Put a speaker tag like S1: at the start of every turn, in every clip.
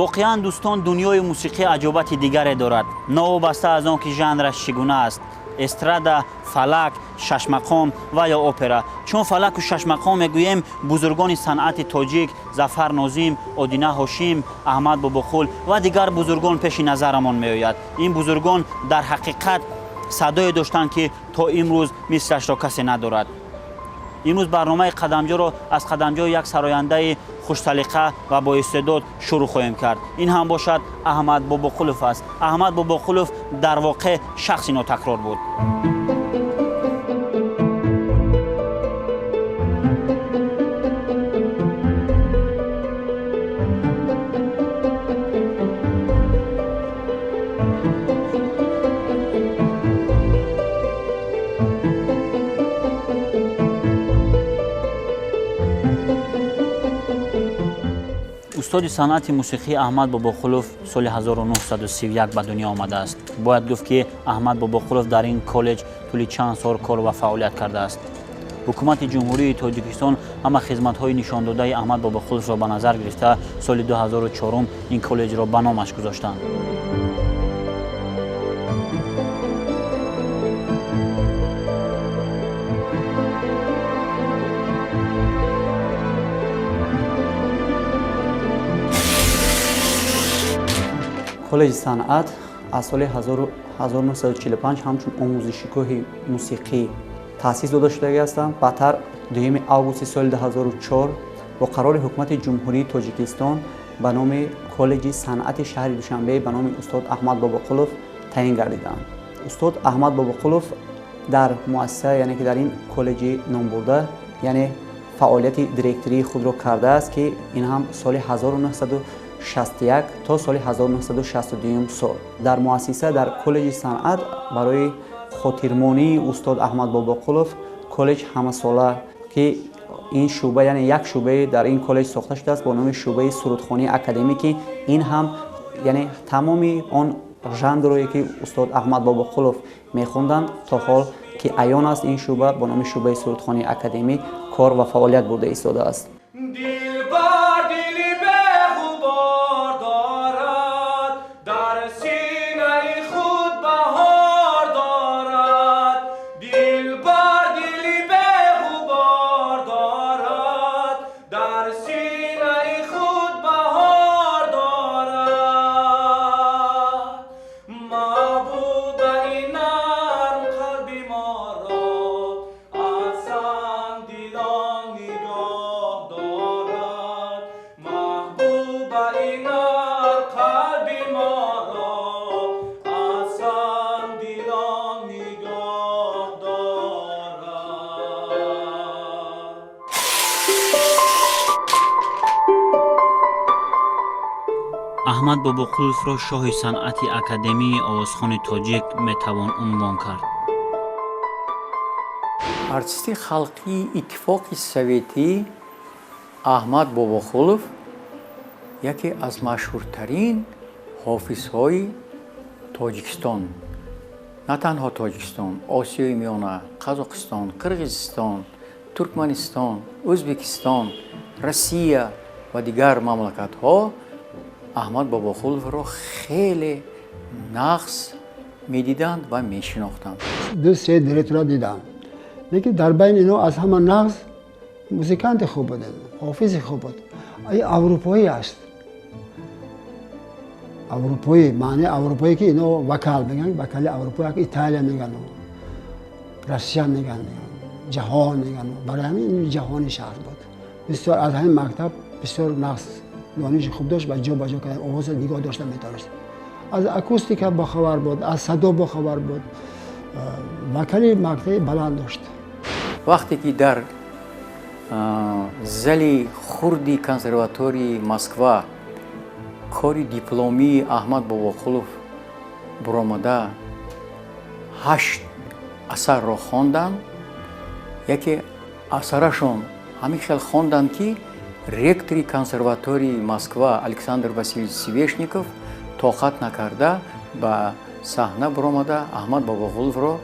S1: Воқеан, дӯстон, дунёи мусиқӣ аҷобати дигаре дорад, новобаста аз он ки жанраш чӣ гуна аст: эстрада, фалак, шашмақом ва ё опера. Чун фалаку шашмақом мегӯем, бузургони санъати тоҷик Зафар Нозим, Одина Ҳошим, Аҳмад Бобоқул ва дигар бузургон пеши назарамон меояд. Ин бузургон дар ҳақиқат садое доштанд, ки то имрӯз мислашро касе надорад. Имрӯз барномаи Қадамҷоро аз қадамҷои як сарояндаи хушсалиқа ва боистеъдод шурӯъ хоҳем кард. Ин ҳам бошад Аҳмад Бобоқулов аст. Аҳмад Бобоқулов дар воқеъ шахси нотакрор буд. Устоди санъати мусиқӣ Аҳмад Бобоқулов соли 1931 ба дунё омадааст. Бояд гуфт, ки Аҳмад Бобоқулов дар ин коллеҷ тӯли чанд сол кор ва фаъолият кардааст. Ҳукумати Ҷумҳурии Тоҷикистон ҳама хизматҳои нишондодаи Аҳмад Бобоқуловро ба назар гирифта, соли 2004 ин коллеҷро ба номаш гузоштанд.
S2: Коллеҷи санъат аз соли 1945 ҳамчун омӯзишгоҳи мусиқӣ таъсис дода шудагӣ ҳастанд. Баъдтар 2 августи соли 2004 бо қарори Ҳукумати Ҷумҳурии Тоҷикистон ба номи Коллеҷи санъати шаҳри Душанбе ба номи устод Аҳмад Бобоқулов таъин гардиданд. Устод Аҳмад Бобоқулов дар муассиса, яъне ки дар ин коллеҷи номбурда, яъне фаъолияти директории худро кардааст, ки ин ҳам соли 1961 то соли 1962 сол дар муассиса, дар коллеҷи санъат, барои хотирмонии устод Аҳмад Бобоқулов коллеҷ ҳамасола, ки ин шӯъба, яъне як шӯъбае дар ин коллеҷ сохта шудааст бо номи шӯъбаи сурудхонии академӣ, ки ин ҳам, яъне тамоми он жанрое ки устод Аҳмад Бобоқулов мехонданд, то ҳол ки аён аст, ин шӯъба бо номи шӯъбаи сурудхонии академӣ кор ва фаъолият бурда истодааст.
S1: Аҳмад Бобоқуловро шоҳи санъати академии овозхони тоҷик метавон унвон кард.
S3: Артисти халқии Иттифоқи Советӣ Аҳмад Бобоқулов яке аз машҳуртарин ҳофизҳои Тоҷикистон, на танҳо Тоҷикистон, Осиёи Миёна, Қазоқистон, Қирғизистон, Туркманистон, Ӯзбекистон, Россия ва дигар мамлакатҳо Аҳмад Бобоқуловро хеле нағз медиданд ва мешинохтанд.
S4: Ду се директора дидам, лекин дар байни ино аз ҳама нағз музиканти хуб буд, ҳофизи хуб буд. Аврупоӣ аст, аврупоӣ, маъни аврупоӣ, ки ино вокал мегӯянд, вокали аврупоӣ, Италия мегӯянд, Россия мегӯянд, ҷаҳон мегӯянд. Барои ҳамин ин ҷаҳони шаҳр буд. Бисёр аз ҳамин мактаб бисёр нағз дониши хуб дошт ва ҷо ба ҷо кардан овозро нигоҳ дошта метавонист. Аз акустика бохабар буд, аз садо бохабар буд, вокали мактаби баланд дошт.
S3: Вақте ки дар зали хурди консерватории Москва кори дипломии Аҳмад Бобоқулов буромада ҳашт асарро хонданд, яке асарашон ҳамин хел хонданд, ки ректори консерватории Москва Александр Васильевич Свешников тоқат накарда ба Саҳна баромада, Аҳмад Бобоқуловро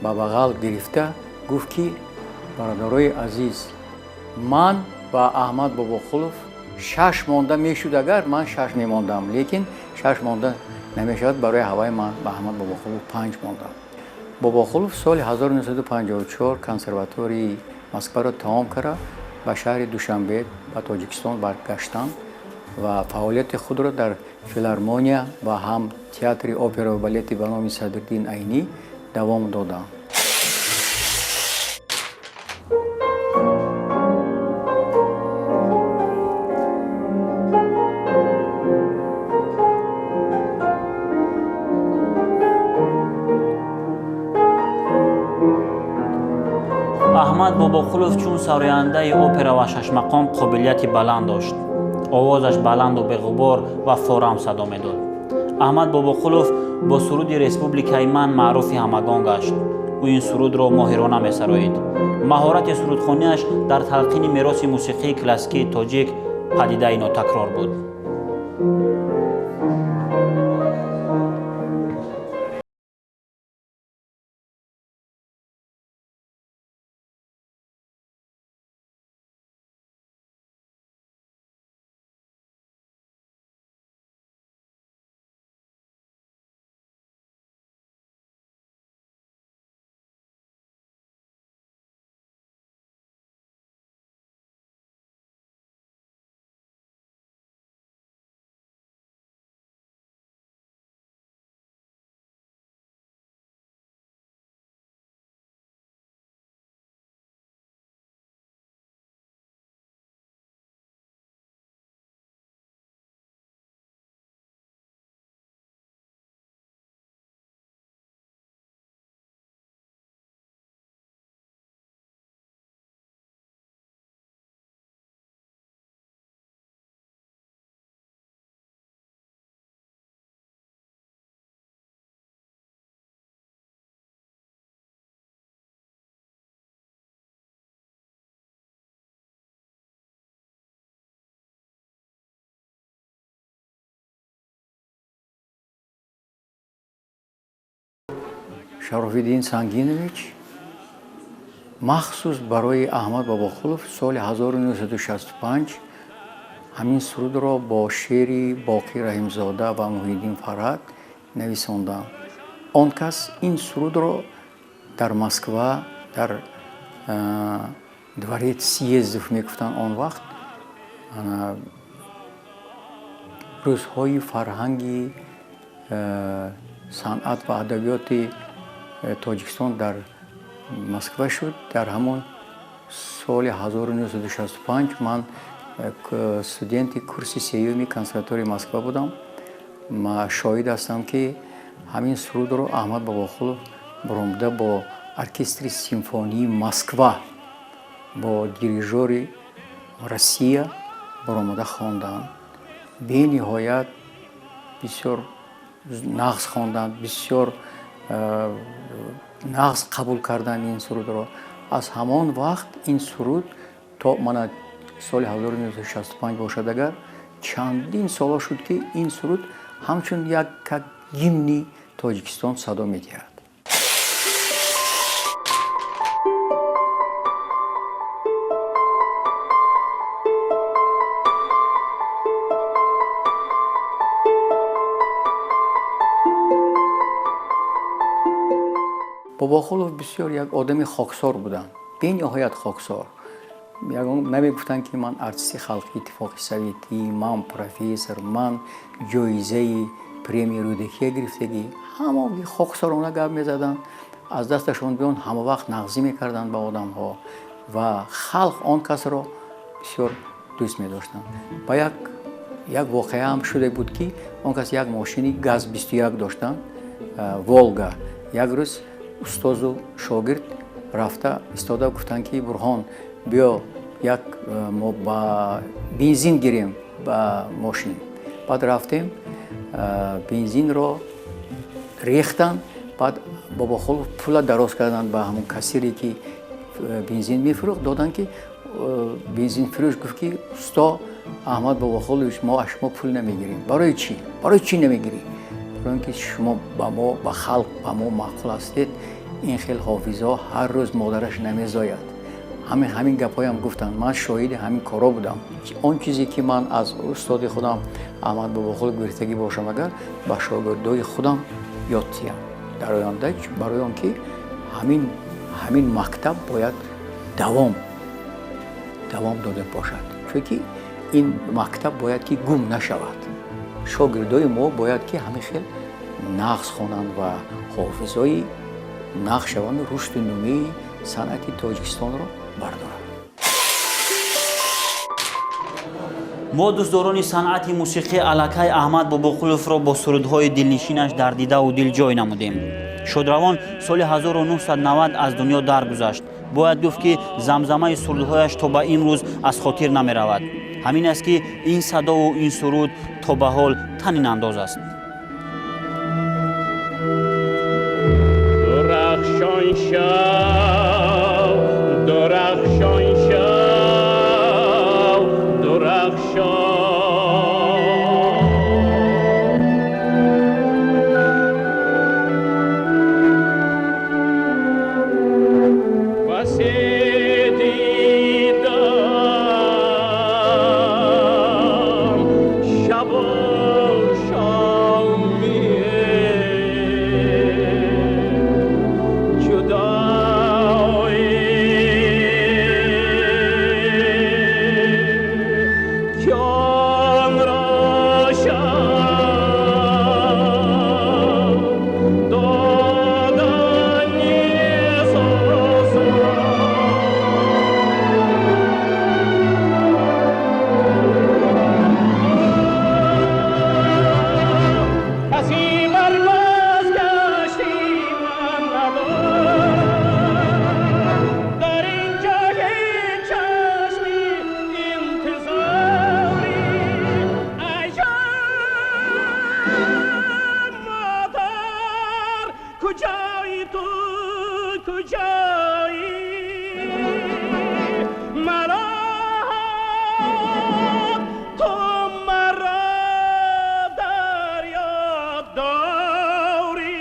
S3: ба бағал гирифта гуфт, ки бародарои азиз, ман ба Аҳмад Бобоқулов шаш монда мешуд, агар ман шаш мемондам, лекин шаш монда намешавад, барои ҳаваи ман ба Аҳмад Бобоқулов панҷ мондам. Бобоқулов соли 1954 консерватории Москваро тамом карда, ба шаҳри Душанбе, ба Тоҷикистон баргаштанд ва фаъолияти худро дар филармония ва ҳам театри опера ва балети ба номи Садриддин Айнӣ давом доданд.
S1: Аҳмад Бобоқулов чун сарояндаи опера ва шашмақом қобилияти баланд дошт. Овозаш баланду беғубор ва форам садо медод. Аҳмад Бобоқулов бо суруди «Республикаи ман» маъруфи ҳамагон гашт. Ӯ ин сурудро моҳирона месароид. Маҳорати сурудхониаш дар талқини мероси мусиқии классикии тоҷик падидаи нотакрор буд.
S3: Шарофиддин Сангинович махсус барои Аҳмад Бобоқулов соли 1965 ҳамин сурудро бо шеъри Боқӣ Раҳимзода ва Муҳиддин Фарҳад нависонданд. Он кас ин сурудро дар Москва, дар дворец съездов мегуфтанд он вақт, рӯзҳои фарҳанги санъат ва адабиёти Тоҷикистон дар Москва шуд. Дар ҳамон соли 1965 ман студенти курси сеюми консерваторияи Москва будам. Ма шоҳид ҳастам, ки ҳамин сурудро Аҳмад Бобоқулов баромада бо оркестри симфонии Москва, бо дирижори Россия баромада хонданд. Бениҳоят бисёр нағз хонданд, бисёр нағз қабул карданд ин сурудро. Аз ҳамон вақт ин суруд то мана соли 1965 бошад, агар чандин солҳо шуд, ки ин суруд ҳамчун як гимни Тоҷикистон садо медиҳад. Бобоқулов бисёр як одами хоксор буданд, бениҳоят хоксор. Намегуфтанд, ки ман артисти халқи Иттифоқи Советӣ, ман профессор, ман ҷоизаи премияи Рӯдакия гирифтагӣ. Ҳама хоксорона гап мезаданд, аз дасташон биён ҳама вақт нағзӣ мекарданд ба одамҳо ва халқ он касро бисёр дӯст медоштанд. Ба як воқеаам шуда буд, ки он кас як мошини газ 21 доштанд, Волга. Як рӯз устозу шогирд рафта истода гуфтанд, ки Бурҳон, биё, як мо ба бензин гирем ба мошин. Баъд рафтем, бензинро рехтанд. Баъд Бобохулов пула дароз карданд ба ҳамон кассире, ки бензин мефурӯхт, доданд, ки бензинфурӯш гуфт, ки усто Аҳмад Бобохулович, мо аз шумо пул намегирем. Барои чӣ? Барои чӣ намегирӣ? Барои он ки шумо ба мо, ба халқ, ба мо маъқул ҳастед. Ин хел ҳофизҳо ҳар рӯз модараш намезояд. Ҳамин гапҳоям гуфтанд. Ман шоҳиди ҳамин коро будам. Он чизе ки ман аз устоди худам Аҳмад Бобоқулов гирифтагӣ бошам, агар ба шогирдои худам ёд диҳам дар оянда, барои он ки ҳамин мактаб бояд давом дода бошад, чунки ин мактаб бояд ки гум нашавад. Шогирдои мо бояд ки ҳамин хел нағз хонанд ва ҳофизҳои нағз шаванду рушду нумии санъати Тоҷикистонро бардоранд.
S1: Мо дӯстдорони санъати мусиқӣ аллакай Аҳмад Бобоқуловро бо сурудҳои дилнишинаш дар дидаву дил ҷой намудем. Шодравон соли 1990 аз дунё даргузашт. Бояд гуфт, ки замзамаи сурудҳояш то ба имрӯз аз хотир намеравад. Ҳамин аст, ки ин садову ин суруд то ба ҳол танинандоз аст.
S5: Дурахшон шав, дурахшон шав, дурахшон. Басе дидам шабу шоми ҷудоӣ, ки онро шаб додан низ осон. Каси бар бозгашти ман надорад, дар ин ҷо ҳеҷ чашми интизорӣ. Ай ҷон модар, куҷои ту, куҷоӣ? Маро ту маро дар ёд дорӣ.